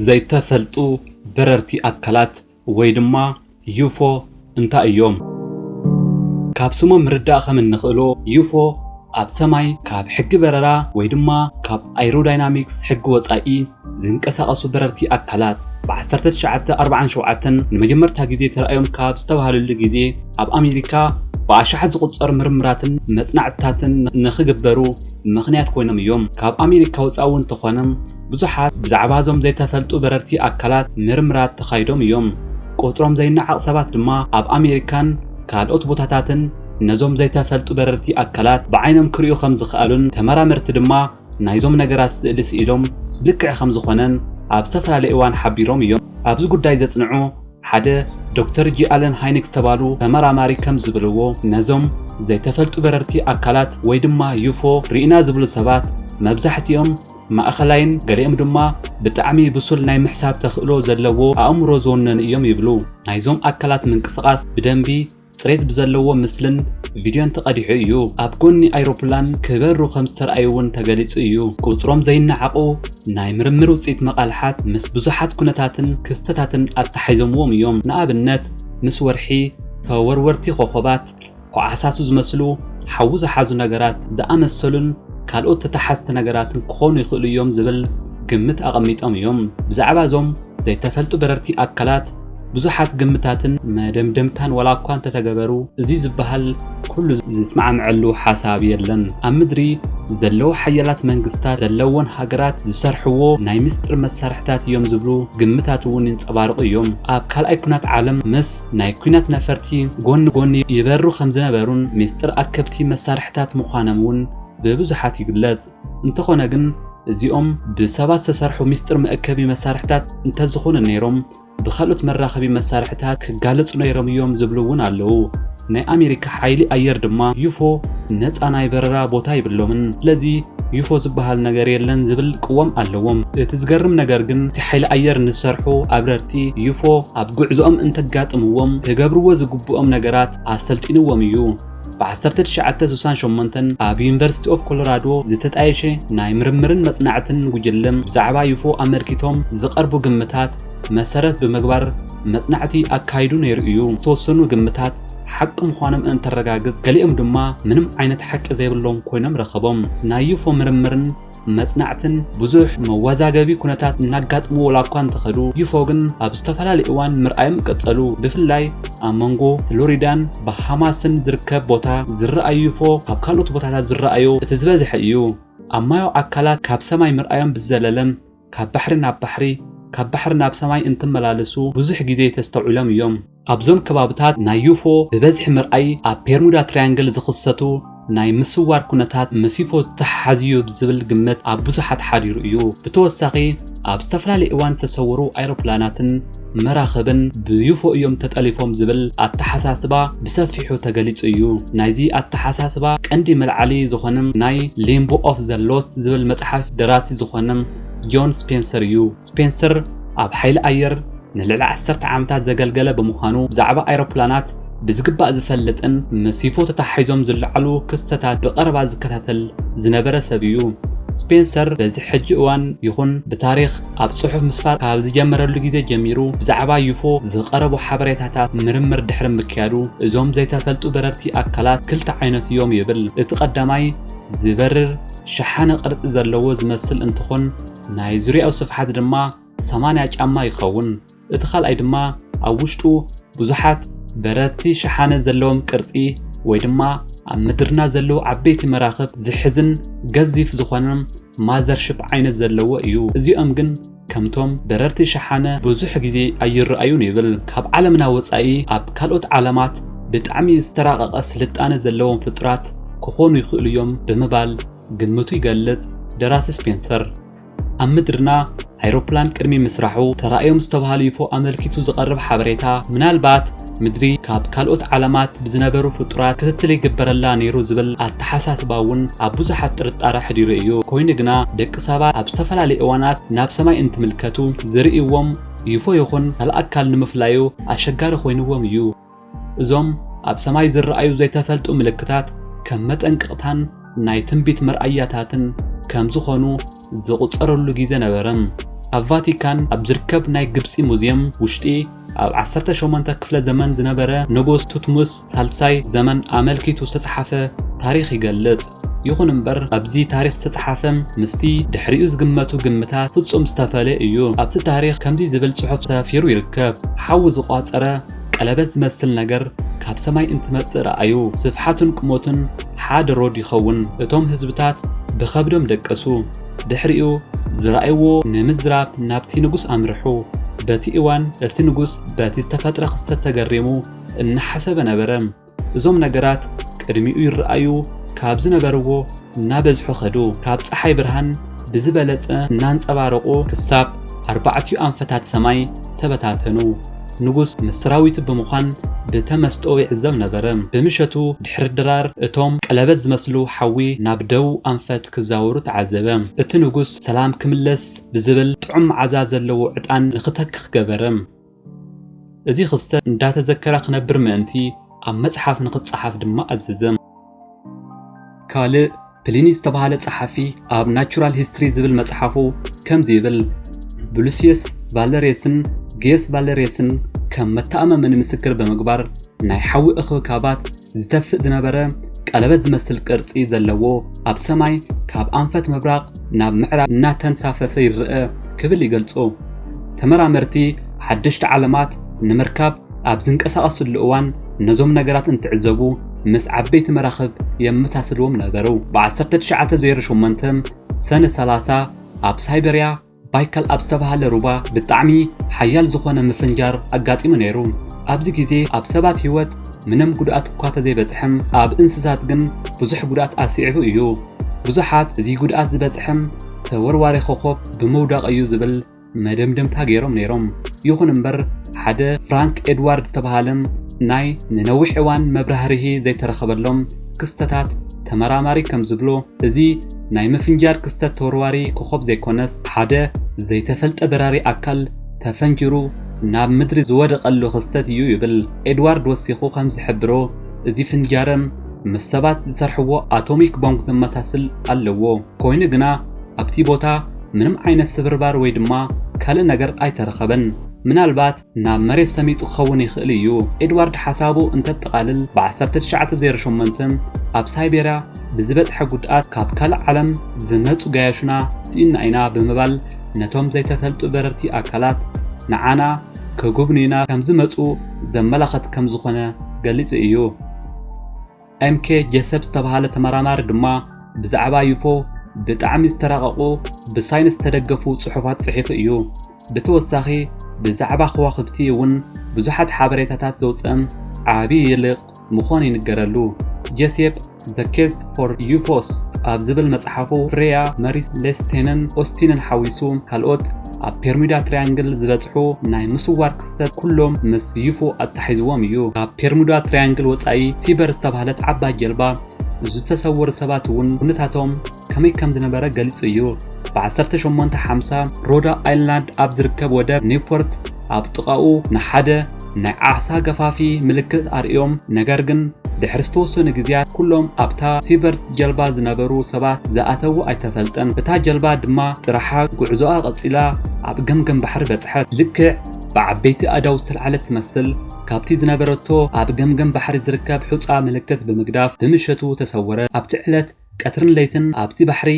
ዘይተፈልጡ በረርቲ ኣካላት ወይ ድማ ዩፎ እንታይ እዮም? ካብ ስሞም ምርዳእ ከም እንኽእሎ፣ ዩፎ ኣብ ሰማይ ካብ ሕጊ በረራ ወይ ድማ ካብ ኣይሮዳይናሚክስ ሕጊ ወጻኢ ዝንቀሳቐሱ በረርቲ ኣካላት ብ ዓሰርተ ትሽዓተ ኣርብዓን ሸውዓተን ንመጀመርታ ግዜ ተራእዮም ካብ ዝተባህለሉ ግዜ ኣብ ኣሜሪካ ብኣሽሓት ዝቑጸሩ ምርምራትን መጽናዕትታትን ንኽግበሩ ምኽንያት ኮይኖም እዮም። ካብ ኣሜሪካ ወጻኢ እውን እንተኾነ ብዙሓት ብዛዕባ እዞም ዘይተፈልጡ በረርቲ ኣካላት ምርምራት ተኻይዶም እዮም። ቁጽሮም ዘይነዓቕ ሰባት ድማ ኣብ ኣሜሪካን ካልኦት ቦታታትን ነዞም ዘይተፈልጡ በረርቲ ኣካላት ብዓይኖም ክርእዩ ከም ዝኸኣሉን ተመራመርቲ ድማ ናይዞም ነገራት ስእሊ ስኢሎም ልክዕ ከም ዝኾነን ኣብ ዝተፈላለየ እዋን ሓቢሮም እዮም። ኣብዚ ጉዳይ ዘጽንዑ ሓደ ዶክተር ጂ ኣለን ሃይኒክ ዝተባሉ ተመራማሪ ከም ዝብልዎ፣ ነዞም ዘይተፈልጡ በረርቲ ኣካላት ወይ ድማ ዩፎ ርኢና ዝብሉ ሰባት መብዛሕትኦም ማእኸላይን ገሊኦም ድማ ብጣዕሚ ብሱል ናይ ምሕሳብ ተኽእሎ ዘለዎ ኣእምሮ ዝወነኑ እዮም ይብሉ። ናይዞም ኣካላት ምንቅስቓስ ብደንቢ ጽሬት ብዘለዎ ምስልን ቪድዮን ተቐዲሑ እዩ። ኣብ ጎኒ ኣይሮፕላን ክበሩ ከም ዝተርኣዩ እውን ተገሊጹ እዩ። ቁጽሮም ዘይነዓቑ ናይ ምርምር ውጽኢት መቓልሓት ምስ ብዙሓት ኩነታትን ክስተታትን ኣተሓሒዞምዎም እዮም። ንኣብነት ምስ ወርሒ ተወርወርቲ ኮኾባት፣ ኮዓሳሱ ዝመስሉ ሓዊ ዝሓዙ ነገራት ዝኣመሰሉን ካልኦት ተተሓዝቲ ነገራትን ክኾኑ ይኽእሉ እዮም ዝብል ግምት ኣቐሚጦም እዮም። ብዛዕባ እዞም ዘይተፈልጡ በረርቲ ኣካላት ብዙሓት ግምታትን መደምደምታን ዋላ እኳ እንተተገበሩ፣ እዚ ዝበሃል ኩሉ ዝስማዕምዐሉ ሓሳብ የለን። ኣብ ምድሪ ዘለዉ ሓያላት መንግስታት ዘለወን ሃገራት ዝሰርሕዎ ናይ ምስጢር መሳርሕታት እዮም ዝብሉ ግምታት እውን ይንጸባረቑ እዮም። ኣብ ካልኣይ ኩናት ዓለም ምስ ናይ ኩናት ነፈርቲ ጎኒ ጎኒ ይበሩ ከም ዝነበሩን ምስጢር ኣከብቲ መሳርሕታት ምዃኖም እውን ብብዙሓት ይግለጽ። እንተኾነ ግን እዚኦም ብሰባት ዝተሰርሑ ምስጢር መእከቢ መሳርሕታት እንተዝኾኑ ነይሮም ብኻልኦት መራኸቢ መሳርሕታት ክጋለጹ ነይሮም እዮም ዝብሉ እውን ኣለዉ። ናይ ኣሜሪካ ሓይሊ ኣየር ድማ ዩፎ ነጻ ናይ በረራ ቦታ ይብሎምን። ስለዚ ዩፎ ዝበሃል ነገር የለን ዝብል ቅዋም ኣለዎም። እቲ ዝገርም ነገር ግን እቲ ሓይሊ ኣየር ንዝሰርሑ ኣብረርቲ ዩፎ ኣብ ጉዕዞኦም እንተጋጥምዎም ክገብርዎ ዝግብኦም ነገራት ኣሰልጢንዎም እዩ። ብ ዓሰርተ ትሽዓተ ስሳን ሸሞንተን ኣብ ዩኒቨርሲቲ ኦፍ ኮሎራዶ ዝተጣየሸ ናይ ምርምርን መጽናዕትን ጉጅለ ብዛዕባ ዩፎ ኣመልኪቶም ዝቐርቡ ግምታት መሰረት ብምግባር መጽናዕቲ ኣካይዱ ነይሩ እዩ። ዝተወሰኑ ግምታት ሓቂ ምዃኖም እንተረጋግጽ፣ ገሊኦም ድማ ምንም ዓይነት ሓቂ ዘይብሎም ኮይኖም ረኸቦም። ናይ ዩፎ ምርምርን መጽናዕትን ብዙሕ መወዛገቢ ኩነታት እናጋጥሙ ዋላ እኳ እንተኸዱ፣ ዩፎ ግን ኣብ ዝተፈላለዩ እዋን ምርኣዮም ቀጸሉ። ብፍላይ ኣብ መንጎ ፍሎሪዳን ባሃማስን ዝርከብ ቦታ ዝረኣዩ ዩፎ ካብ ካልኦት ቦታታት ዝረኣዩ እቲ ዝበዝሐ እዩ። ኣብ ማያዊ ኣካላት ካብ ሰማይ ምርኣዮም ብዝዘለለ፣ ካብ ባሕሪ ናብ ባሕሪ፣ ካብ ባሕሪ ናብ ሰማይ እንትመላለሱ ብዙሕ ግዜ ተስተውዒሎም እዮም። ኣብዞም ከባብታት ናይ ዩፎ ብበዝሒ ምርኣይ ኣብ ፔርሙዳ ትሪያንግል ዝኽሰቱ ናይ ምስዋር ኩነታት ምስ ዩፎ ዝተሓሓዝ እዩ ዝብል ግምት ኣብ ብዙሓት ሓዲሩ እዩ። ብተወሳኺ ኣብ ዝተፈላለዩ እዋን ዝተሰወሩ ኣይሮፕላናትን መራኽብን ብዩፎ እዮም ተጠሊፎም ዝብል ኣተሓሳስባ ብሰፊሑ ተገሊጹ እዩ። ናይዚ ኣተሓሳስባ ቀንዲ መልዓሊ ዝኾነ ናይ ሊምቦ ኦፍ ዘ ሎስት ዝብል መጽሓፍ ደራሲ ዝኾነ ጆን ስፔንሰር እዩ። ስፔንሰር ኣብ ሓይሊ ኣየር ንልዕሊ ዓሰርተ ዓመታት ዘገልገለ ብምዃኑ፣ ብዛዕባ ኣይሮፕላናት ብዝግባእ ዝፈልጥን ምስ ዩፎ ተተሓሒዞም ዝለዓሉ ክስተታት ብቐረባ ዝከታተል ዝነበረ ሰብ እዩ። ስፔንሰር በዚ ሕጂ እዋን ይኹን ብታሪኽ ኣብ ጽሑፍ ምስፋር ካብ ዝጀመረሉ ግዜ ጀሚሩ፣ ብዛዕባ ዩፎ ዝቐረቡ ሓበሬታታት ምርምር ድሕሪ ምክያዱ፣ እዞም ዘይተፈልጡ በረርቲ ኣካላት ክልተ ዓይነት እዮም ይብል። እቲ ቀዳማይ ዝበርር ሸሓነ ቅርጺ ዘለዎ ዝመስል እንትኾን፣ ናይ ዙርያኡ ስፍሓት ድማ ሰማንያ ጫማ ይኸውን። እቲ ካልኣይ ድማ ኣብ ውሽጡ ብዙሓት በረርቲ ሸሓነ ዘለዎም ቅርጺ ወይ ድማ ኣብ ምድርና ዘለዉ ዓበይቲ መራኽብ ዝሕዝን ገዚፍ ዝኾነ ማዘርሽፕ ዓይነት ዘለዎ እዩ። እዚኦም ግን ከምቶም በረርቲ ሸሓነ ብዙሕ ግዜ ኣይረኣዩን ይብል። ካብ ዓለምና ወጻኢ ኣብ ካልኦት ዓለማት ብጣዕሚ ዝተራቐቐ ስልጣነ ዘለዎም ፍጡራት ክኾኑ ይኽእሉ እዮም ብምባል ግምቱ ይገልጽ ደራሲ ስፔንሰር። ኣብ ምድርና ኣይሮፕላን ቅድሚ ምስራሑ ተራእዮም ዝተባህሉ ዩፎ ኣመልኪቱ ዝቐርብ ሓበሬታ፣ ምናልባት ምድሪ ካብ ካልኦት ዓለማት ብዝነበሩ ፍጡራት ክትትል ይግበረላ ነይሩ ዝብል ኣተሓሳስባ እውን ኣብ ብዙሓት ጥርጣረ ኣሕዲሩ እዩ። ኮይኑ ግና ደቂ ሰባት ኣብ ዝተፈላለዩ እዋናት ናብ ሰማይ እንትምልከቱ ዝርእይዎም ዩፎ ይኹን ካልእ ኣካል ንምፍላዩ ኣሸጋሪ ኮይንዎም እዩ። እዞም ኣብ ሰማይ ዝረኣዩ ዘይተፈልጡ ምልክታት ከም መጠንቀቕታን ናይ ትንቢት መርኣያታትን ከም ዝኾኑ ዝቑጸረሉ ግዜ ነበረ። ኣብ ቫቲካን ኣብ ዝርከብ ናይ ግብጺ ሙዝየም ውሽጢ ኣብ ዓሰርተ ሸሞንተ ክፍለ ዘመን ዝነበረ ንጉስ ቱትሙስ ሳልሳይ ዘመን ኣመልኪቱ ዝተጻሕፈ ታሪኽ ይገልጽ። ይኹን እምበር፣ ኣብዚ ታሪኽ ዝተጻሕፈ ምስቲ ድሕሪኡ ዝግመቱ ግምታት ፍጹም ዝተፈለየ እዩ። ኣብቲ ታሪኽ ከምዚ ዝብል ጽሑፍ ሰፊሩ ይርከብ። ሓዊ ዝቋጸረ ቀለበት ዝመስል ነገር ካብ ሰማይ እንትመጽእ ረኣዩ። ስፍሓቱን ቁመቱን ሓደ ሮድ ይኸውን። እቶም ህዝብታት ብኸብዶም ደቀሱ። ድሕሪኡ ዝረኣይዎ ንምዝራብ ናብቲ ንጉስ ኣምርሑ። በቲ እዋን እቲ ንጉስ በቲ ዝተፈጥረ ክስተት ተገሪሙ እናሓሰበ ነበረ። እዞም ነገራት ቅድሚኡ ይረኣዩ ካብ ዝነበርዎ እናበዝሑ ኸዱ። ካብ ጸሓይ ብርሃን ብዝበለጸ እናንጸባረቑ ክሳብ ኣርባዕቲኡ ኣንፈታት ሰማይ ተበታተኑ። ንጉስ ምስ ሰራዊቱ ብምዃን ብተመስጦ ይዕዘብ ነበረ። ብምሸቱ ድሕሪ ድራር እቶም ቀለበት ዝመስሉ ሓዊ ናብ ደቡብ ኣንፈት ክዛወሩ ተዓዘበ። እቲ ንጉስ ሰላም ክምለስ ብዝብል ጥዑም መዓዛ ዘለዎ ዕጣን ንኽተክኽ ገበረ። እዚ ክስተት እንዳተዘከረ ክነብር ምእንቲ ኣብ መጽሓፍ ንኽጸሓፍ ድማ ኣዘዘ። ካልእ ፕሊኒ ዝተባህለ ጸሓፊ ኣብ ናቹራል ሂስትሪ ዝብል መጽሓፉ ከምዚ ይብል፣ ብሉሲየስ ቫለሪየስን ጌስ ቫለሪየስን ከም መተኣማመኒ ምስክር ብምግባር ናይ ሓዊ እኽብካባት ዝተፍእ ዝነበረ ቀለበት ዝመስል ቅርጺ ዘለዎ ኣብ ሰማይ ካብ ኣንፈት ምብራቕ ናብ ምዕራብ እናተንሳፈፈ ይረአ ክብል ይገልጾ። ተመራመርቲ ሓደሽቲ ዓለማት ንምርካብ ኣብ ዝንቀሳቐስሉ እዋን ነዞም ነገራት እንትዕዘቡ ምስ ዓበይቲ መራኽብ የመሳስልዎም ነበሩ። ብ1908 ሰነ 30 ኣብ ሳይበርያ ባይካል ኣብ ዝተባህለ ሩባ ብጣዕሚ ሓያል ዝኾነ ምፍንጃር ኣጋጢሙ ነይሩ። ኣብዚ ግዜ ኣብ ሰባት ህይወት ምንም ጉድኣት እኳ ተዘይበጽሐም ኣብ እንስሳት ግን ብዙሕ ጉድኣት ኣስዒቡ እዩ። ብዙሓት እዚ ጉድኣት ዝበጽሐም ተወርዋሪ ኮኾብ ብምውዳቕ እዩ ዝብል መደምደምታ ገይሮም ነይሮም። ይኹን እምበር ሓደ ፍራንክ ኤድዋርድ ዝተባህለ ናይ ንነዊሕ እዋን መብራህርሂ ዘይተረኸበሎም ክስተታት ተመራማሪ ከም ዝብሎ፣ እዚ ናይ ምፍንጃር ክስተት ተወርዋሪ ኮኾብ ዘይኮነስ ሓደ ዘይተፈልጠ በራሪ ኣካል ተፈንጂሩ ናብ ምድሪ ዝወደቐሉ ክስተት እዩ ይብል። ኤድዋርድ ወሲኹ ከም ዝሕብሮ፣ እዚ ፍንጃረ ምስ ሰባት ዝሰርሕዎ ኣቶሚክ ቦምብ ዘመሳስል ኣለዎ። ኮይኑ ግና ኣብቲ ቦታ ምንም ዓይነት ስብርባር ወይ ድማ ካልእ ነገር ኣይተረኸበን። ምናልባት ናብ መሬት ሰሚጡ ክኸውን ይኽእል እዩ። ኤድዋርድ ሓሳቡ እንተጠቓልል፣ ብ1908 ኣብ ሳይቤርያ ብዝበጽሐ ጉድኣት ካብ ካልእ ዓለም ዝመጹ ገያሹና ስኢንና ኢና ብምባል ነቶም ዘይተፈልጡ በረርቲ ኣካላት ንዓና ክጉብንዩና ከም ዝመጹ ዘመላኸት ከም ዝኾነ ገሊጹ እዩ። ኤም ኬ ጄሰፕ ዝተባህለ ተመራማሪ ድማ ብዛዕባ ዩፎ ብጣዕሚ ዝተራቐቑ ብሳይንስ ዝተደገፉ ጽሑፋት ጽሒፉ እዩ። ብተወሳኺ ብዛዕባ ከዋኽብቲ እውን ብዙሓት ሓበሬታታት ዘውፅእም ዓብዪ ልቕ ምዃኑ ይንገረሉ። ጄሴፕ The Case for ዩፎስ ኣብ ዝብል መጽሓፉ ፍሬያ መሪስ ሌስቴንን ኦስቲንን ሓዊሱ ካልኦት ኣብ ፔርሙዳ ትሪያንግል ዝበጽሑ ናይ ምስዋር ክስተት ኩሎም ምስ ዩፎ ኣተሓሒዝዎም እዩ። ካብ ፔርሙዳ ትሪያንግል ወጻኢ ሲበር ዝተባህለት ዓባይ ጀልባ ዝተሰወሩ ሰባት እውን ኩነታቶም ከመይ ከም ዝነበረ ገሊጹ እዩ። ብ1850 ሮዳ ኣይላንድ ኣብ ዝርከብ ወደብ ኒውፖርት ኣብ ጥቓኡ ንሓደ ናይ ዓሳ ገፋፊ ምልክት ኣርእዮም፣ ነገር ግን ድሕሪ ዝተወሰኑ ግዜያት ኩሎም ኣብታ ሲቨርት ጀልባ ዝነበሩ ሰባት ዝኣተዉ ኣይተፈልጠን። እታ ጀልባ ድማ ጥራሓ ጉዕዞኣ ቀጺላ ኣብ ገምገም ባሕሪ በጽሐት። ልክዕ ብዓበይቲ ኣእዳው ዝተልዓለት ትመስል፣ ካብቲ ዝነበረቶ ኣብ ገምገም ባሕሪ ዝርከብ ሑጻ ምልክት ብምግዳፍ ብምሸቱ ተሰወረት። ኣብቲ ዕለት ቀትርን ለይትን ኣብቲ ባሕሪ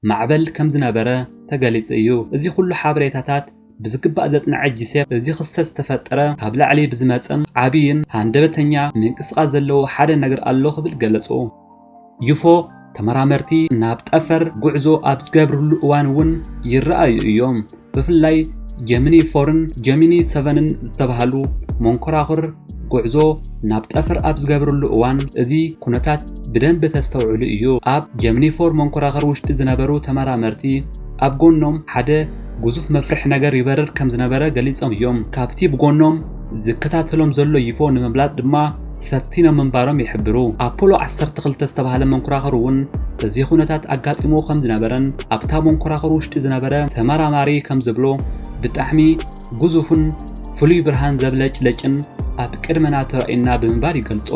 ማዕበል ከም ዝነበረ ተገሊጹ እዩ። እዚ ኩሉ ሓበሬታታት ብዝግባእ ዘጽንዐ ጂሴፕ፣ እዚ ክስተት ዝተፈጠረ ካብ ላዕሊ ብዝመጸ ዓቢይን ሃንደበተኛ ምንቅስቓስ ዘለዎ ሓደ ነገር ኣሎ ክብል ገለጹ። ዩፎ ተመራመርቲ ናብ ጠፈር ጉዕዞ ኣብ ዝገብርሉ እዋን እውን ይረኣዩ እዮም። ብፍላይ ጀሚኒ ፎርን ጀሚኒ ሰቨንን ዝተባህሉ መንኮራኹር ጉዕዞ ናብ ጠፈር ኣብ ዝገብርሉ እዋን እዚ ኩነታት ብደንቢ ተስተውዕሉ እዩ። ኣብ ጀሚኒ ፎር መንኮራኹር ውሽጢ ዝነበሩ ተመራመርቲ ኣብ ጎኖም ሓደ ግዙፍ መፍርሒ ነገር ይበርር ከም ዝነበረ ገሊጾም እዮም። ካብቲ ብጎኖም ዝከታተሎም ዘሎ ዩፎ ንምፍላጥ ድማ ፈቲኖም ምንባሮም ይሕብሩ። ኣፖሎ ዓሰርተ ክልተ ዝተባህለ መንኮራኹር እውን እዚ ኩነታት ኣጋጢሞ ከም ዝነበረን ኣብታ መንኮራኹር ውሽጢ ዝነበረ ተመራማሪ ከም ዝብሎ ብጣዕሚ ግዙፍን ፍሉይ ብርሃን ዘብለጭለጭን ኣብ ቅድመና ተራእዩና ብምባል ይገልጾ።